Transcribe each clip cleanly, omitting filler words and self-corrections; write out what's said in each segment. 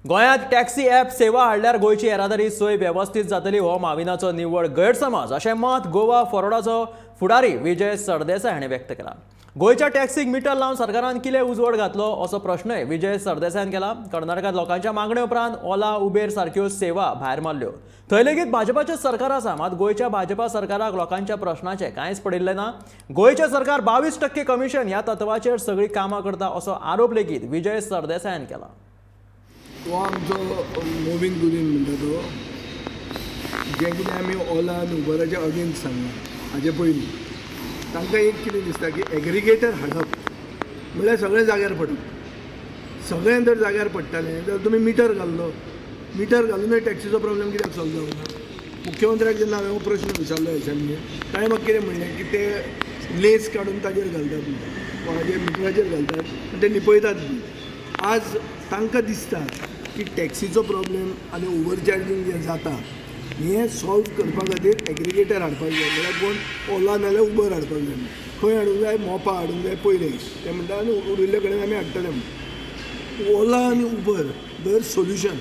गोंयांत taxi app सेवा हाडल्यार गोंयची येरादारी सोय वेवस्थीत जातली हो माविनाचो निव्वळ गैरसमज अशें मत गोवा फॉरवर्डाचो फुडारी विजय सरदेसाय हाणें व्यक्त केलां. गोंयच्या टॅक्सीक मिटर लावन सरकारान कितें उजवाड घातलो असो प्रश्नय विजय सरदेसायान केला. कर्नाटकांत लोकांच्या मागणे उपरांत ओला, उबेर सारक्यो सेवा भायर मारल्यो. थंय लेगीत भाजपाचें सरकार आसा, मात गोंयच्या भाजपा सरकाराक लोकांच्या प्रश्नाचें कांयच पडिल्लें ना. गोंयचें सरकार 22% कमिशन ह्या तत्वाचेर सगळीं कामां करता असो आरोप लेगीत विजय सरदेसायान केला. हो आमचो मोविन गुदीन म्हणटा तो, जें कितें आमी ओला आनी उबराच्या अगेन्स्ट सांगलां हाजे पयलीं, तांकां एक कितें दिसता की एग्रिगेटर हाडप म्हणल्यार सगळें जाग्यार पडप. सगळें जर जाग्यार पडटालें जाल्यार तुमी मिटर घाल्लो, मिटर घालूनय टॅक्सीचो प्रॉब्लेम कित्याक सॉल्व जावना? मुख्यमंत्र्याक जेन्ना हांवें हो प्रश्न विचारलो एसेंब्लीन, ताणें म्हाका कितें म्हणलें की ते लेस काडून ताजेर घालतात म्हणून, कोणाचेर मिटराचेर घालतात आनी ते लिपयतात बी. आज तांकां दिसता की टॅक्सीचो प्रॉब्लेम आनी ओवर चार्जींग जें जाता हें सॉल्व करपा खातीर एग्रिगेटर हाडपाक जाय. म्हणल्यार कोण? ओला नाल्यार उबर हाडपाक जाय. खंय हाडूंक जाय? मोपा हाडूंक जाय पयलें, ते म्हणटा, आनी उरिल्ले कडेन आमी हाडटले म्हणून. ओला आनी उबर जर सोल्युशन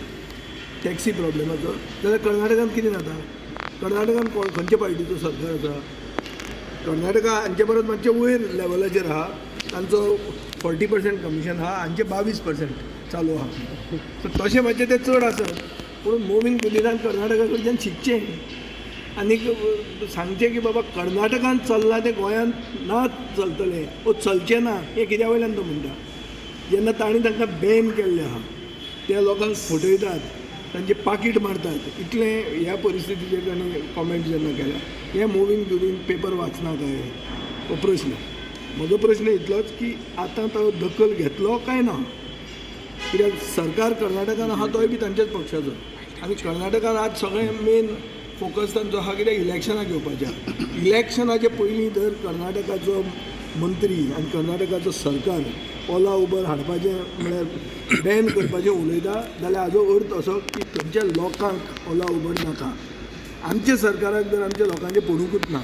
टॅक्सी प्रॉब्लेमाचो जाल्यार कर्नाटकान कितें जाता? कर्नाटकान कोण, खंयच्या पार्टीचो सरकार आसा? कर्नाटका हांचे परस मातशें वयर लेवलाचेर आहा. तांचो 40% कमिशन आहा, हांचें 22% चालू आहा. सो तशें मातशें तें चड आसत, पूण मोविन गुदिनान कर्नाटका कडच्यान शिकचें आनीक सांगचें की बाबा, कर्नाटकान चल्लां तें गोंयांत ना चलतलें वो चलचें ना. हें कित्या वयल्यान तो म्हणटा, जेन्ना तांणी तांकां बॅन केल्लें आहा, त्या लोकांक फटयतात, तांचें पाकीट मारतात, इतलें ह्या परिस्थितीचेर तांणी कॉमेंट जेन्ना केला, हें मोविन गुदीन पेपर वाचना काय हो प्रश्न. म्हजो प्रश्न इतलोच की आतां तो दखल घेतलो काय ना? कित्याक सरकार कर्नाटकान आहा तोय बी तांच्याच पक्षाचो आनी कर्नाटकान आज सगळें मेन फोकस तांचो आहा, कित्याक इलेक्शनां घेवपाचें आहा. इलेक्शनाचे पयलीं जर कर्नाटकाचो मंत्री आनी कर्नाटकाचो सरकार ओला उबर हाडपाचें, म्हळ्यार बॅन करपाचें उलयता जाल्यार हाजो अर्थ असो की थंयच्या लोकांक ओला उबर नाका. आमच्या सरकाराक जर आमच्या लोकांचें पडुंकूच ना.